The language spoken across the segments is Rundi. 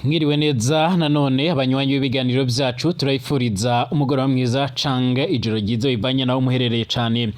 Mwiriwe neza nanone abanywanyi b'ibiganiro byacu, turayifuriza umugoroba mwiza cange ijoro ryiza bivanye naho muherereye cane.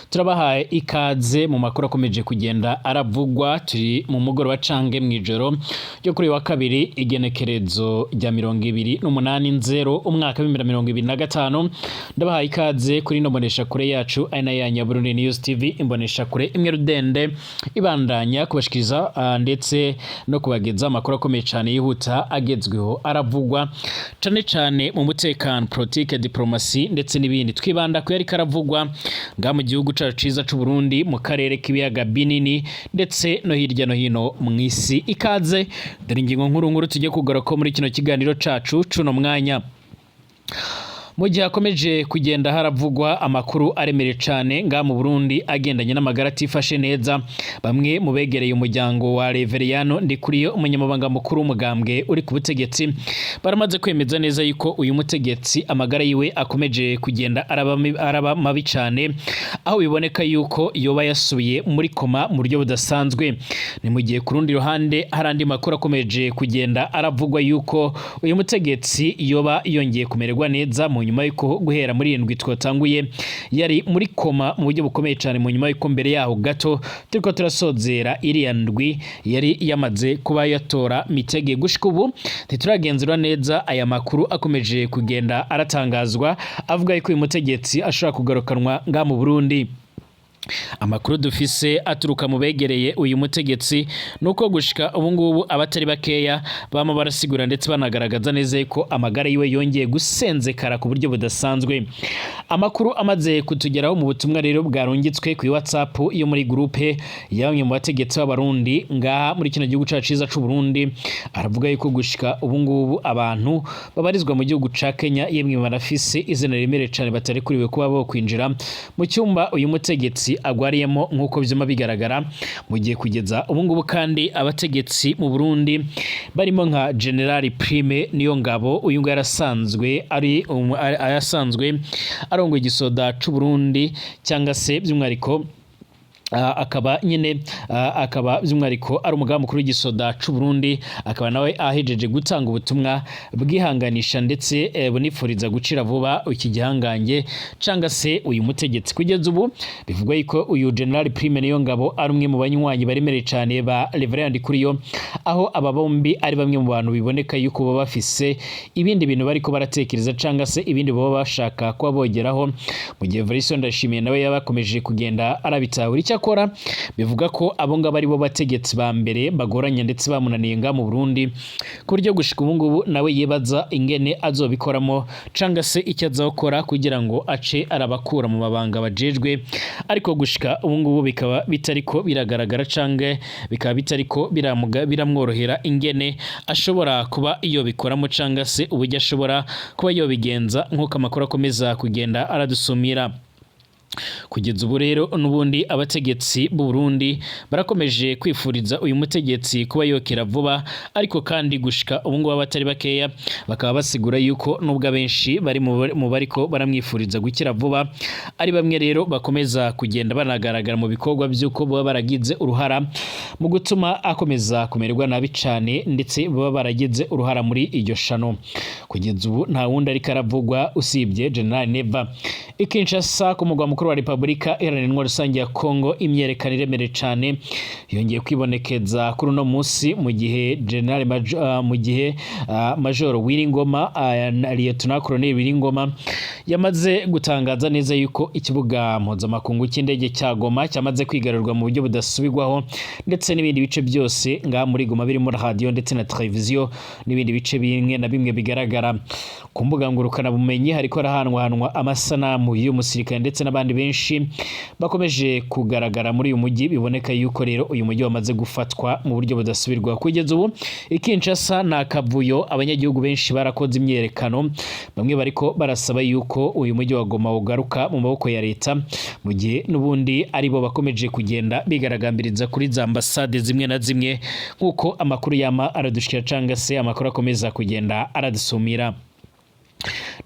Turabahaye ikaze mu makuru akomeje kugenda aravugwa. Turi mu mugoroba cange mw'ijoro ryo kuri wa kabiri, igenekerezo rya 28 nzero umwaka w'2025. Ndabahaye ikaze kuri ino mboneshakure yacu, ari nayo ya Nyaburundi News TV, imboneshakure imwe rudende ibandanya kubashikiriza ndetse no kubageza amakuru akomeye cane yihuta agezweho aravugwa cane cane mu mutekano, politike, diplomasi ndetse n'ibindi. Twibanda ku yariko aravugwa ngaha mu gihugu cacu ciza c'u Burundi, mu karere k'ibiyaga binini ndetse no hirya no hino mw'isi. Ikaze, dore ingingo nkuru nkuru tugiye kugaruka muri kino kiganiro cacu cuno mwanya. Mu gihe hakomeje kugenda haravugwa amakuru aremereye cane ngaha mu Burundi agendanye n'amagara atifashe neza, bamwe mu begereye umuryango wa Reveriyano Ndikuriyo, umunyamabanga mukuru w'umugambwe uri ku butegetsi, baramaze kwemeza neza yuko uyu mutegetsi amagara yiwe akomeje kugenda araba mabi cane, aho biboneka yuko yoba yasubiye muri koma mu buryo budasanzwe. Ni mu gihe ku rundi ruhande hari andi makuru akomeje kugenda aravugwa yuko uyu mutegetsi yoba yongeye kumererwa neza mu nyuma yuko guhera muri irindwi twatanguye yari muri koma mu buryo bukomeye cyane, mu nyuma yuko mbere yaho gato turiko turasozera iriya ndwi yari yamaze kuba yatora mitege. Gushika ubu ntituragenzura neza aya makuru akomeje kugenda aratangazwa avuga yuko uyu mutegetsi ashobora kugarukanwa ngaha mu Burundi. Amakuru dufise aturuka mu begereye uyu mutegetsi nuko gushika ubu ngubu abatari bakeya bama barasigura ndetse banagaragaza neza yuko amagara yiwe yongeye gusenzekara ku buryo budasanzwe. Amakuru amaze kutugeraho mu butumwa rero bwarungitswe ku WhatsApp yo muri groupe ya bamwe mu bategetsi b'Abarundi ngaha muri kino gihugu cacu ciza c'u Burundi, aravuga yuko gushika ubu ngubu abantu babarizwa mu gihugu ca Kenya, yemwe barafise izina riremereye cane, batarekuriwe kuba bo kwinjira mu cyumba uyu mutegetsi agwariyemo nk'uko vyuma bigaragara. Mu gihe kugeza ubu ngubu kandi abategetsi mu Burundi barimo nka General Prime Niyongabo, uyu nguyu yarasanzwe ari ayasanzwe arongoye igisoda c'u Burundi, cyangwa se by'umwihariko akaba nyine akaba by'umwihariko ari umugaba mukuru w'igisoda c'u Burundi, akaba nawe ahejeje gutanga ubutumwa bwihanganisha ndetse bunifuriza gucira vuba iki gihangange canga se uyu mutegetsi. Kugeza ubu bivugwa yuko uyu General Prime Niyongabo ari umwe mu banywanyi baremereye cane ba Reverend Ndikuriyo, aho aba bombi ari bamwe mu bantu biboneka yuko baba bafise ibindi bintu bariko baratekereza canga se ibindi baba bashaka kuba bogeraho, mu gihe Evariste Ndayishimiye nawe yabakomeje kugenda arabitahura. Icyakora bivuga ko abo ngabo ari bo bategetsi ba mbere bagoranye ndetse bamunaniye ngaha mu Burundi, ku buryo gushika ubu ngubu nawe yibaza ingene azobikoramo canga se icyo azokora kugira ngo ace arabakura mu mabanga bajejwe, ariko gushika ubu ngubu bikaba bitariko biragaragara cange bikaba bitariko biramworohera ingene ashobora kuba iyo bikoramo canga se uburyo ashobora kuba yobigenza, nk'uko amakuru akomeza kugenda aradusumira. Kugeza ubu rero n'ubundi abategetsi b'u Burundi barakomeje kwifuriza uyu mutegetsi kuba yokera vuba, ariko kandi gushika ubu ngubu abatari bakeya bakaba basigura yuko nubwo abenshi bari mu bariko baramwifuriza gukira vuba, ari bamwe rero bakomeza kugenda banagaragara mu bikorwa by'uko baba baragize uruhara mu gutuma akomeza kumererwa nabi cane, ndetse baba baragize uruhara muri iryo shano. Kugeza ubu nta wundi ariko aravugwa usibye General Neva. I Kinshasa, ku mugwa mukuru wa Repubulika Iharanira Intwaro Rusange ya Kongo, imyerekano iremereye cane yongeye kwibonekeza kuri uno munsi, mu gihe General mu gihe Major Willy Ngoma, na Lieutenant Colonel Willy Ngoma yamaze gutangaza neza yuko ikibuga mpuzamakungu cy'indege cya Goma cyamaze kwigarurwa mu buryo budasubirwaho, ndetse n'ibindi bice byose ngaha muri Goma birimo radio ndetse na televiziyo n'ibindi bice bimwe na bimwe bigaragara ku mbuga ngurukanabumenyi. Hariko harahanwahanwa amasanamu y'uyu musirikare ndetse n'abandi benshi bakomeje kugaragara muri uyu mujyi. Biboneka yuko rero uyu mujyi wamaze gufatwa mu buryo budasubirwaho. Kugeza ubu i Kinshasa nta kavuyo, abanyagihugu benshi barakoze imyerekano, bamwe bariko barasaba yuko uyu mujyi wa Goma ugaruka mu maboko ya leta, mu gihe n'ubundi aribo bakomeje kugenda bigaragambiriza kuri za ambasade zimwe na zimwe, nk'uko amakuru yama aradushikira canga se amakuru akomeza kugenda aradusumira.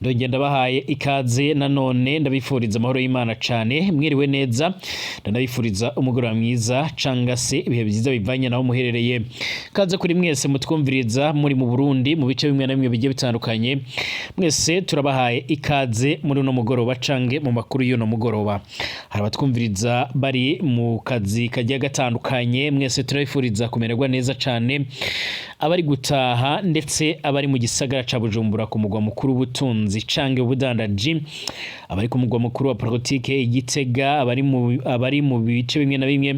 Ndongera ndabahaye ikaze nanone, ndabifuriza amahoro y'Imana cane. Mwiriwe neza, ndanabifuriza umugoroba mwiza canga se ibihe byiza bivanye naho muherereye. Kaze kuri mwese mutwumviriza muri mu Burundi, mu bice bimwe na bimwe bigiye bitandukanye. Mwese turabahaye ikaze muri uno mugoroba cange mu makuru y'uno mugoroba. Hari abatwumviriza bari mu kazi kagiye gatandukanye, mwese turabifuriza kumererwa neza cane. Abari gutaha ndetse abari mu gisagara ca Bujumbura, ku mugwa mukuru w'ubutunzi cange ubudandaji, abari ku mugwa mukuru wa politike Igitega, abari mu bice bimwe na bimwe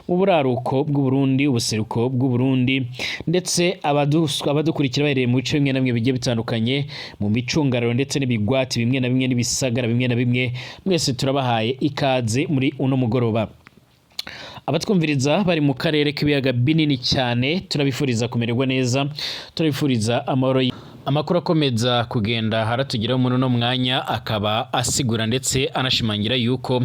mu buraruko bw'Uburundi, ubuseruko bw'Uburundi, ndetse abadukurikira bahereye mu bice bimwe na bimwe bigiye bitandukanye, mu micungararo ndetse n'ibigwati bimwe na bimwe n'ibisagara bimwe na bimwe, mwese turabahaye ikaze muri uno mugoroba. Abatwumviriza bari mu karere k'ibiyaga binini cyane, turabifuriza kumererwa neza, turabifuriza amahoro. Amakuru akomeza kugenda haratugeraho muri uno mwanya akaba asigura ndetse anashimangira yuko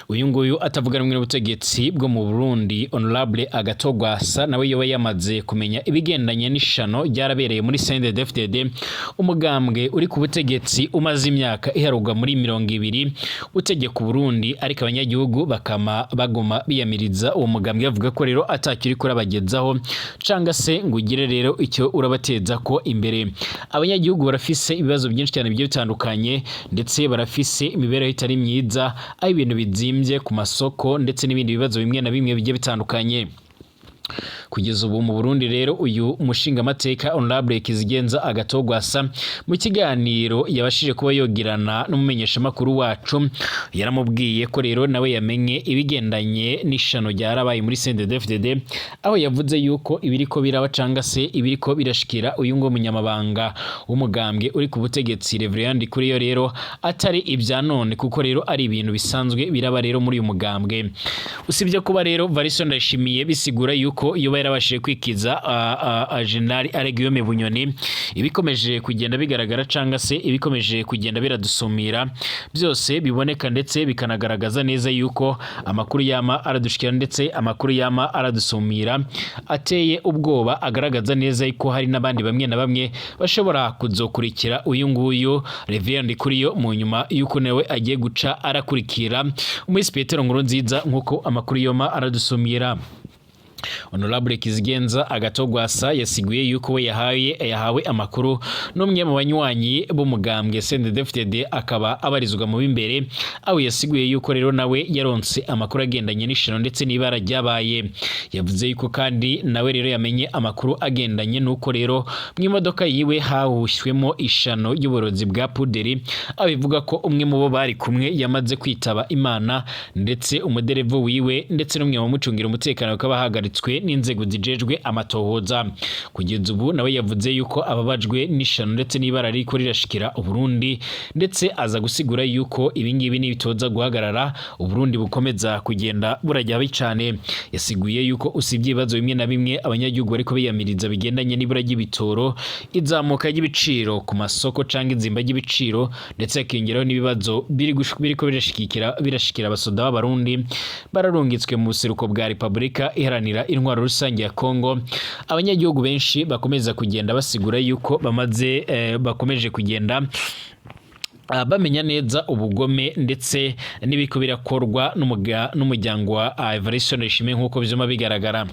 uyu nguyu atavuga rumwe n'ubutegetsi bwo mu Burundi, Honorable Agathon Rwasa, nawe yoba yamaze kumenya ibigendanye n'ishano ryarabereye muri CNDD-FDD, umugambwe uri ku butegetsi umaze imyaka iharugwa muri 20 utegeka Burundi, ariko abanyagihugu bakama baguma biyamiriza uwo mugambwe, bavuga ko rero atakiri kurabagezaho canga se ngo ugire rero icyo urabateza ko imbere. Abanyagihugu barafise ibibazo byinshi cyane bigiye bitandukanye, ndetse barafise imibereho itari myiza, aho ibintu bizimvye ku masoko ndetse n'ibindi bibazo bimwe na bimwe bigiye bitandukanye kugeza ubu mu Burundi. Rero uyu mushingamateka Honorable Kizigenza Agathon Rwasa, mu kiganiro yabashije kuba yogirana n'umumenyeshamakuru wacu, yaramubwiye ko rero nawe yamenye ibigendanye n'ishano ryarabaye muri CNDD-FDD, aho yavuze yuko ibiriko biraba canga se ibiriko birashikira uyu ngo munyamabanga w'umugambwe uri ku butegetsi, Reverend Ndikuriyo, rero atari ibya none, kuko rero ari ibintu bisanzwe biraba rero muri uyu mugambwe. Usibye kuba rero Variso Ndayishimiye bisigura yuko iyo yarabashije kwikiza General Alain Guillaume Bunyoni, ibikomeje kugenda bigaragara canga se ibikomeje kugenda biradusumira byose biboneka ndetse bikanagaragaza neza yuko amakuru yama aradushikira ndetse amakuru yama aradusumira ateye ubwoba, agaragaza neza yuko hari n'abandi bamwe na bamwe bashobora kuzokurikira uyu nguyu Reverend Ndikuriyo mu nyuma yuko nawe agiye guca arakurikira Umuhisi Petero Nkurunziza, nk'uko amakuru yoma aradusumira. Honorable Kizigenza Agathon Rwasa yasiguye yuko we yahawe amakuru n'umwe mu banywanyi b'umugambwe CNDD-FDD, akaba abarizwa mu b'imbere, aho yasiguye yuko rero nawe yaronse amakuru agendanye n'ishano ndetse n'ibara ryabaye. Yavuze yuko kandi nawe rero yamenye amakuru agendanye n'uko rero mu imodoka yiwe hahushyemo ishano y'uburozi bwa puderi, aho bivuga ko umwe mu bo bari kumwe yamaze kwitaba Imana, ndetse umuderevu wiwe ndetse n'umwe mu bamucungira umutekano bakaba bahagaritswe n'inzego zijejwe amatohoza. Kugeza ubu nawe yavuze yuko ababajwe n'ishano ndetse n'ibara ririko rirashikira Uburundi, ndetse aza gusigura yuko ibingibi nibitoza guhagarara, Uburundi bukomeza kugenda burajya habi cane. Yasiguye yuko usibye ibibazo bimwe na bimwe abanyagihugu bariko biyamiriza bigendanye n'ibura ry'ibitoro, izamuka ry'ibiciro ku masoko canke izimba ry'ibiciro, ndetse hakiyongeraho n'ibibazo biriko birashikira abasoda b'Abarundi bararungitswe mu buseruko bwa Repubulika Iharanira Intwaro Rusange ya Kongo, abanyagihugu benshi bakomeza kugenda basigura yuko bamaze bakomeje kugenda bamenya neza ubugome ndetse n'ibiko birakorwa n'umuryango wa Evariste Ndayishimiye, nk'uko vyuma bigaragara.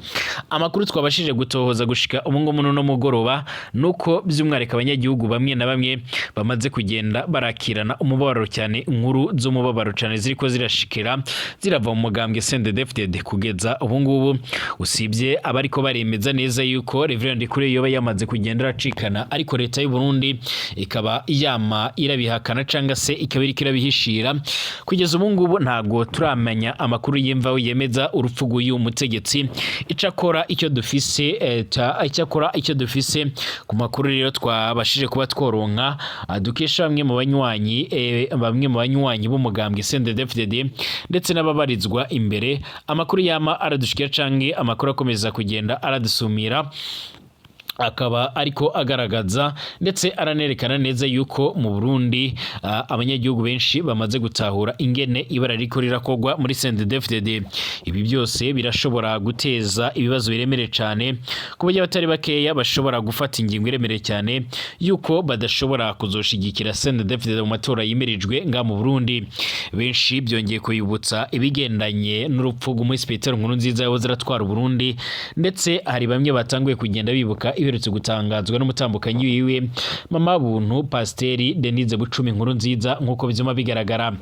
Amakuru twabashije gutohoza gushika ubu ngubu no mugoroba nuko by'umwihariko abanyagihugu bamwe na bamwe bamaze kugenda barakirana umubabaro cyane inkuru z'umubabaro cyane ziriko zirashikira zirava mu mugambwe CNDD-FDD kugeza ubu ngubu. Usibye abariko baremeza neza yuko Reverend Ndikuriyo yoba yamaze kugenda aracikana, ariko leta y'u Burundi ikaba yama irabihakana canga se ikaba iriko irabihishira. Kugeza ubu ngubu ntabwo turamenya amakuru y'imvaho yemeza urupfu rw'uyu mutegetsi. Icakora icyo dufise icyakora icyo dufise ku makuru rero twabashije kuba tworonka, dukesha bamwe mu banywanyi b'umugambwe CNDD-FDD ndetse n'ababarizwa imbere, amakuru yama aradushikira canke amakuru akomeza kugenda aradusumira. Akaba ariko agaragaza ndetse aranerekana neza yuko mu Burundi abanyagihugu benshi bamaze gutahura ingene ibara riko rirakogwa muri CNDD-FDD. Ibi byose birashobora guteza ibibazo biremereye cyane, ku buryo abatari bakeya bashobora gufata ingingo iremereye cyane yuko badashobora kuzoshigikira CNDD-FDD mu matora yimirijwe nga mu Burundi. Benshi byongeye kuyibutsa ibigendanye n'urupfu rw'umuhisi Petero Nkurunziza yahoze aratwara Burundi, ndetse hari bamwe batanguye kugenda bibuka iherutse gutangazwa n'umutambukanyi wiwe, Mama Buntu Pasiteri Denise Bucumi Nkurunziza, nk'uko byuma bigaragara.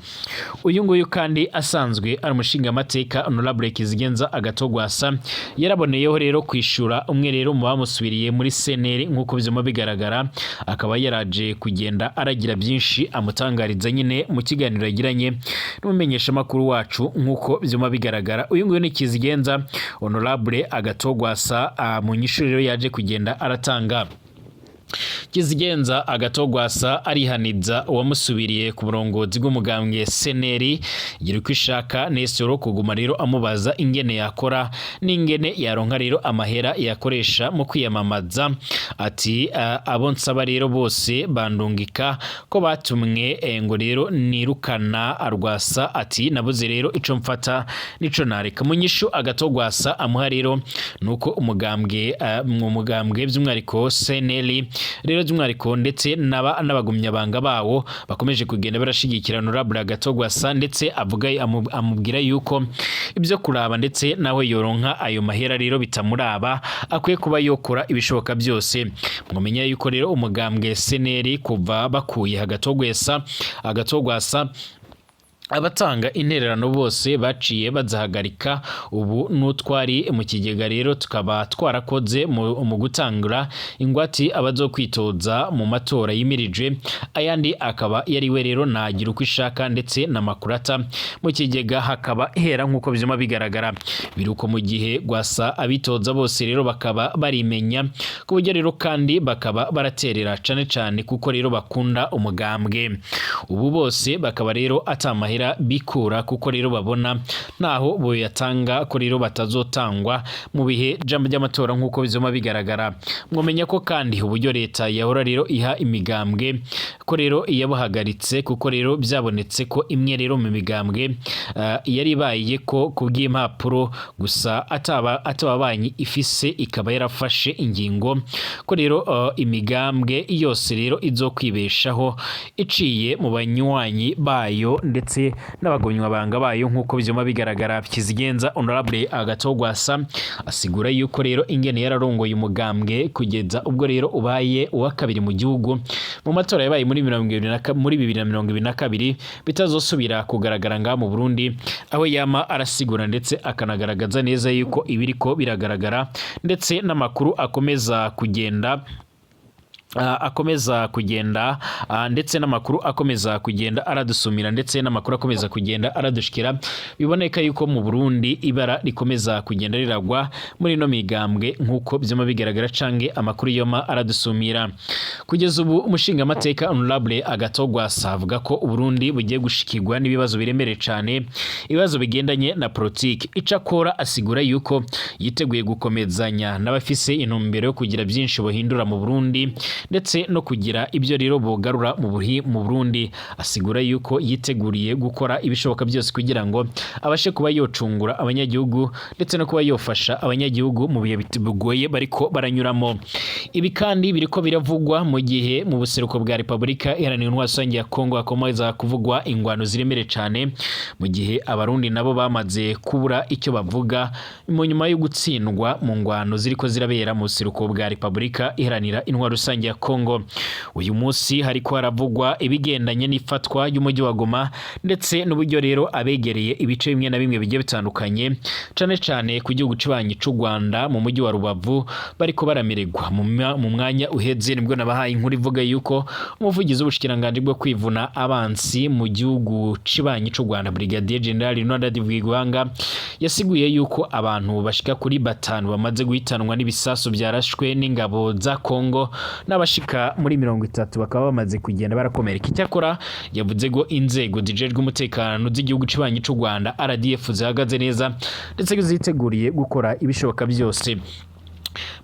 Uyu nguyu kandi asanzwe ari umushingamateka, Honorable Kizigenza Agathon Rwasa, yaraboneyeho rero kwishura umwe rero mu bamusubiriye muri CNL, nk'uko byuma bigaragara, akaba yaraje kugenda aragira byinshi amutangariza nyine mu kiganiro yagiranye n'umumenyeshamakuru wacu, nk'uko byuma bigaragara. Uyu nguyu ni Kizigenza Honorable Agathon Rwasa. Mu nyishu rero yaje kugenda aratanga, Kizigenza Agathon Rwasa arihaniza uwamusubiriye ku burongozi bw'umugambwe CNL, Girukishaka Nestor, kuguma rero amubaza ingene yakora n'ingene yaronka rero amahera yakoresha mu kwiyamamaza. Ati abo nsaba rero bose bandungika ko batumwe ngo rero nirukana Rwasa. Ati nabuze rero ico mfata nico nareka. Mu nyishu Agathon Rwasa amuha rero nuko umugambwe mu mugambwe by'umwihariko CNL rero by'umwihariko ndetse n'abagumyabanga bawo bakomeje kugenda barashigikira Honorable Agathon Rwasa, ndetse avuga amubwira yuko ibyo kuraba ndetse nawe yoronka ayo mahera rero bitamuraba, akwiye kuba yokora ibishoboka byose. Mwamenya yuko rero umugambwe CNL kuva bakuye Agathon Rwasa, abatanga intererano bose baciye bazahagarika. Ubu n'utwari mu kigega rero tukaba twarakoze mu gutangura ingwati abazokwitoza mu matora yimirije, ayandi akaba yariwe rero nagira uko ishaka ndetse na Makurata, mu kigega hakaba hera, nk'uko vyuma bigaragara. Biruko mu gihe Rwasa abitoza bose rero bakaba barimenya, ku buryo rero kandi bakaba baraterera cane cane kuko rero bakunda umugambwe. Ubu bose bakaba rero atamahera bikura, kuko rero babona naho boyatanga ko rero batazotangwa mu bihe by'amatora, nk'uko bizoma bigaragara. Mwomenya ko kandi uburyo leta yahora rero iha imigambwe ko rero yabuhagaritse, kuko rero byabonetse ko imwe rero mu migambwe yari ibaye ko kubw'impapuro gusa ataba banki ifise, ikaba yarafashe ingingo ko rero imigambwe yose rero izokwibeshaho iciye mu banywanyi bayo ndetse n'abagumyabanga bayo, nk'uko vyuma bigaragara. Kizigenza Honorable Agathon Rwasa asigura yuko rero ingene yararongoye umugambwe kugeza ubwo rero ubaye uwa kabiri mu gihugu mu matora yabaye muri muri 2022 bitazosubira kugaragara ngaha mu Burundi, aho yama arasigura ndetse akanagaragaza neza yuko ibiriko biragaragara ndetse n'amakuru akomeza kugenda ndetse n'amakuru akomeza kugenda aradusumira ndetse n'amakuru akomeza kugenda aradushikira, biboneka yuko mu Burundi ibara rikomeza kugenda riragwa muri ino migambwe, nk'uko byama bigaragara canke amakuru yoma aradusumira. Kugeza ubu umushingamateka Honorable Agathon Rwasa avuga ko Uburundi bugiye gushikirwa n'ibibazo biremereye cane, ibibazo bigendanye na politiki. Icakora asigura yuko yiteguye gukomezanya n'abafise intumbero yo kugira byinshi bohindura mu Burundi ndetse no kugira ibyo rero bogarura mu Burundi. Asigura yuko yiteguriye gukora ibishoboka byose kugira ngo abashe kuba yocungura abanyagihugu ndetse no kuba yofasha abanyagihugu mu bihe bigoye bariko baranyuramo. Ibi kandi biriko biravugwa mu gihe mu buseruko bwa Repubulika Iharanira Intwaro Rusange ya Kongo hakomeza kuvugwa ingwano ziremereye cane, mu gihe abarundi nabo bamaze kubura icyo bavuga mu nyuma yo gutsindwa mu ngwano ziriko zirabera mu buseruko bwa Repubulika Iharanira Intwaro Rusange ya Kongo. Uyu munsi hariko haravugwa ibigendanye n'ifatwa ry'umujyi wa Goma ndetse n'uburyo rero abegereye ibice bimwe na bimwe bigiye bitandukanye, cane cane ku gihugu kibanyi c'u Rwanda mu mujyi wa Rubavu, bariko baramererwa. Mu mwanya uheze nibwo nabahaye inkuru ivuga yuko umuvugizi w'ubushikiranganji bwo kwivuna abansi mu gihugu cibanyi c'u Rwanda, Brigadier General Leonard Bwigwanga, yasiguye yuko abantu bashika kuri batanu bamaze guhitanwa n'ibisasu byarashwe n'ingabo za Kongo, n'abashika muri 30 bakaba bamaze kugenda barakomereka. Icyakora yavuze ko inzego zijejwe umutekano z'igihugu cibanyi c'u Rwanda, RDF, zihagaze neza ndetse ziteguriye gukora ibishoboka byose.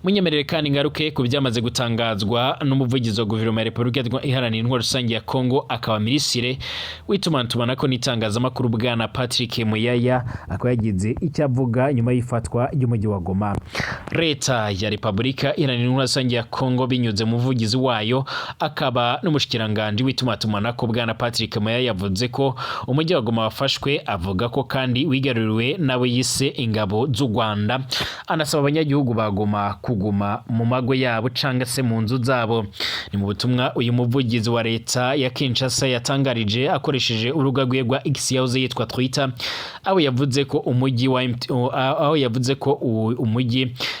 Munyemerere kandi ngaruke ku byamaze gutangazwa n'umuvugizi wa guverinoma ya Repubulika Iharanira Intwaro Rusange ya Kongo, akaba minisitiri w'itumatumanako n'itangazamakuru, bwana Patrick Muyaya, akaba yagize icyo avuga nyuma y'ifatwa ry'umujyi wa Goma. Leta ya Repubulika Iharanira Intwaro Rusange ya Kongo, binyuze mu muvugizi wayo akaba n'umushikiranganji w'itumatumanako, bwana Patrick Muyaya, yavuze ko umujyi wa Goma wafashwe. Avuga ko kandi wigaruriwe n'abo yise ingabo z'u Rwanda, anasaba abanyagihugu ba Goma kuguma mu mago yabo canga se mu nzu zabo. Ni mu butumwa uyu muvugizi wa leta ya Kinshasa yatangarije akoresheje urubuga rwe rwa X, yahoze yitwa Twitter, aho yavuze ko umujyi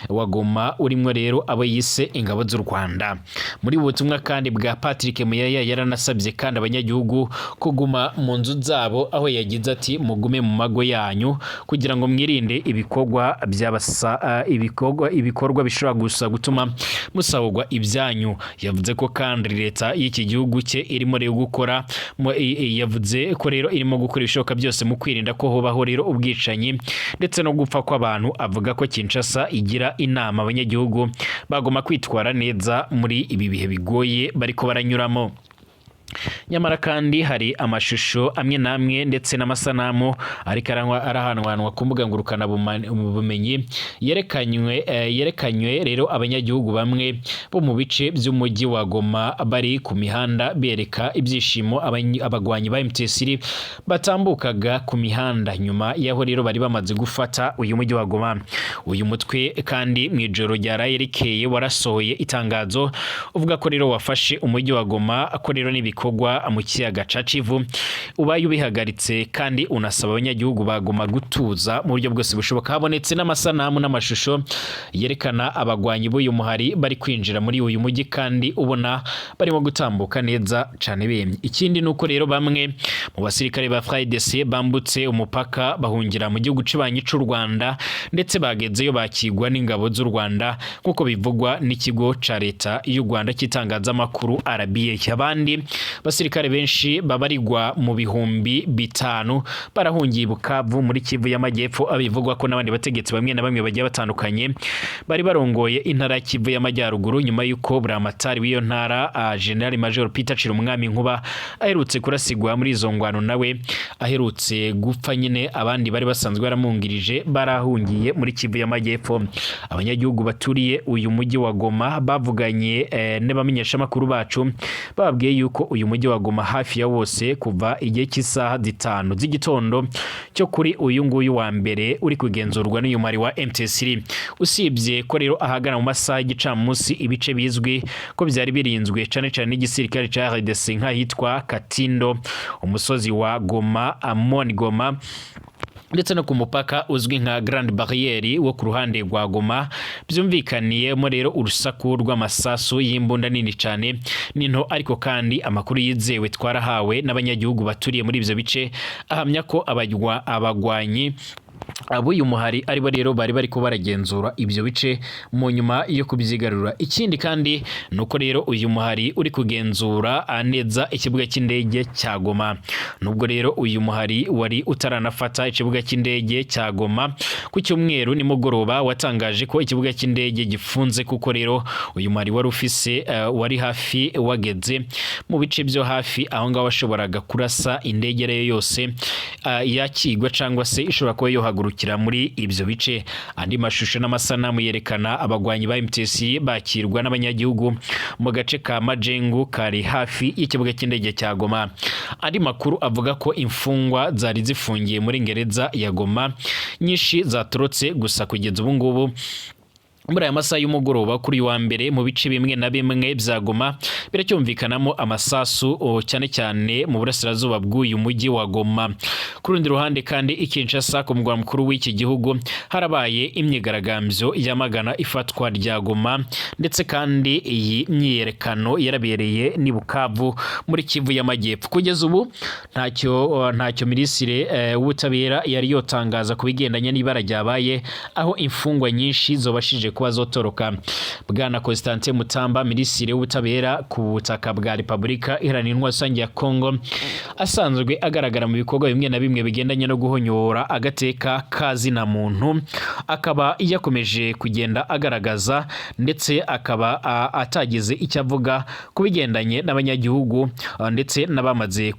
wa Goma urimwo rero abo yise ingabo z'u Rwanda. Muri ubu butumwa kandi bwa Patrick Muyaya, yaranasabye kandi abanyagihugu kuguma mu nzu zabo, aho yagize ati: "Mugume mu mago yanyu kugira ngo mwirinde ibikorwa byabasa ibikorwa bishobora gusa gutuma musahurwa ibyanyu." Yavuze ko kandi leta y'iki gihugu cye irimo rero gukora yavuze ko rero irimo gukora ibishoboka byose mu kwirinda ko hobaho rero ubwicanyi ndetse no gupfa kw'abantu. Avuga ko Kinshasa igira inama abanyagihugu bagomba kwitwara neza muri ibi bihe bigoye bariko baranyuramo. Nyamara kandi hari amashusho amwe n'amwe ndetse n'amasanamu ariko arahanwanwa ku mbuga ngurukana bumenyi yerekanywe rero abanyagihugu bamwe bo mu bice by'umujyi wa Goma bari ku mihanda bereka ibyishimo abagwanyi ba M23 batambukaga ku mihanda nyuma y'aho rero bari bamaze gufata uyu mujyi wa Goma. Uyu mutwe kandi mu ijoro ryaraye rikeye warasohoye itangazo uvuga ko rero wafashe umujyi wa Goma, ko rero n'ibikorwa mu kiyaga ca Kivu ubaye ubihagaritse, kandi unasaba abanyagihugu ba Goma gutuza mu buryo bwose bushoboka. Habonetse n'amasanamu n'amashusho yerekana abagwanyi b'uyu muhari bari kwinjira muri uyu mujyi, kandi ubona barimo gutambuka neza cane bemye. Ikindi nuko rero bamwe mu basirikare ba FARDC bambutse umupaka bahungira mu gihugu cibanyi c'u Rwanda, ndetse bagezeyo bakigwa n'ingabo z'u Rwanda, nk'uko bivugwa n'ikigo ca leta y'u Rwanda cy'itangazamakuru RBA. Abandi basirikare benshi babarirwa mu 5000 barahungiye i Bukavu muri Kivu y'Amajyepfo, abivugwa ko n'abandi bategetsi bamwe na bamwe bagiye batandukanye bari barongoye intara ya Kivu y'Amajyaruguru, nyuma y'uko buramatari w'iyo ntara, General Major Peter Cirumwami Nkuba, aherutse kurasigwa muri izo ngwano, nawe aherutse gupfa nyine. Abandi bari basanzwe baramwungirije barahungiye muri Kivu y'Amajyepfo. Abanyagihugu baturiye uyu mujyi wa Goma bavuganye n'abamenyeshamakuru bacu, bababwiye yuko uyu mujyi wa Goma hafi ya wose kuva igihe cy'isaha 5 z'igitondo cyo kuri uyu nguyu wa mbere uri kugenzurwa n'uyu mari wa M23, usibye ko rero ahagana mu masaha y'igicamunsi ibice bizwi ko byari birinzwe cane cane n'igisirikare ca RDC nk'ahitwa Katindo, umusozi wa Goma, Amon Goma, ndetse no ku mupaka uzwi nka Grande Barrière wo ku ruhande rwa Goma, byumvikaniyemo rero urusaku rw'amasasu y'imbunda nini cyane n'into. Ariko kandi amakuru yizewe twarahawe n'abanyagihugu baturiye muri ibyo bice ahamya ko abagwanyi ab'uyu muhari aribo rero bari bariko baragenzura ibyo bice mu nyuma yo kubyigarura. Ikindi kandi nuko rero uyu muhari uri kugenzura neza ikibuga cy'indege cya Goma. Nubwo rero uyu muhari wari utaranafata ikibuga cy'indege cya Goma, ku cyumweru nimugoroba watangaje ko ikibuga cy'indege gifunze, kuko rero uyu muhari wari ufise wari hafi wageze mu bice byo hafi aho ngaho washoboraga kurasa indege ariyo yose yakigwa cyangwa se ishobora kuba yohagurukira muri ibyo bice. Andi mashusho n'amasanamu yerekana abagwanyi ba MTC bakirwa n'abanyagihugu mu gace ka Majengo kari hafi y'ikibuga cy'indege cya Goma. Andi makuru avuga ko imfungwa zari zifungiye muri gereza ya Goma nyinshi zatorotse. Gusa kugeza ubu ngubu muri aya masaha y'umugoroba kuri uyu wa mbere, mu bice bimwe na bimwe bya Goma biracyumvikanamo amasasu, cyane cyane mu burasirazuba bw'uyu mujyi wa Goma. Ku rundi ruhande kandi, i Kinshasa ku murwa mukuru w'iki gihugu, harabaye imyigaragambyo yamagana ifatwa rya Goma, ndetse kandi iyi myiyerekano yarabereye n'i Bukavu muri Kivu y'Amajyepfo. Kugeza ubu ntacyo minisitiri w'ubutabera yari yotangaza ku bigendanye n'ibara ryabaye, aho imfungwa nyinshi zobashije kuba zotoroka. Bwana Constantin Mutamba, minisitiri w'ubutabera ku butaka bwa Repubulika Iharanira Intwaro Rusange ya Kongo, asanzwe agaragara mu bikorwa bimwe na bimwe bigendanye no guhonyora agateka kazina muntu, akaba yakomeje kugenda agaragaza ndetse akaba atagize icyo avuga ku bigendanye n'abanyagihugu ndetse n'abamaze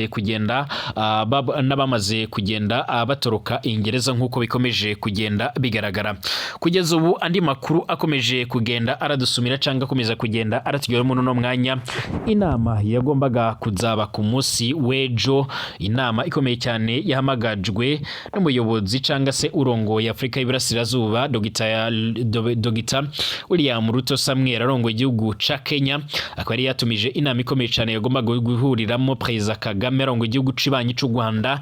kugenda batoroka ingereza nk'uko bikomeje kugenda bigaragara kugeza ubu. Andi makuru akomeje kugenda aradusumira cyangwa akomeza kugenda aratugeraho muri uno mwanya, inama yagombaga kuzaba ku munsi w'ejo, inama ikomeye cyane yahamagajwe n'umuyobozi cyangwa se urongoye Afurika y'Iburasirazuba, Dogita William Ruto Samuel, arongoye igihugu ca Kenya, akaba yari yatumije inama ikomeye cyane yagombaga guhuriramo Perezida Kagame arongoye igihugu cibanyi c'u Rwanda.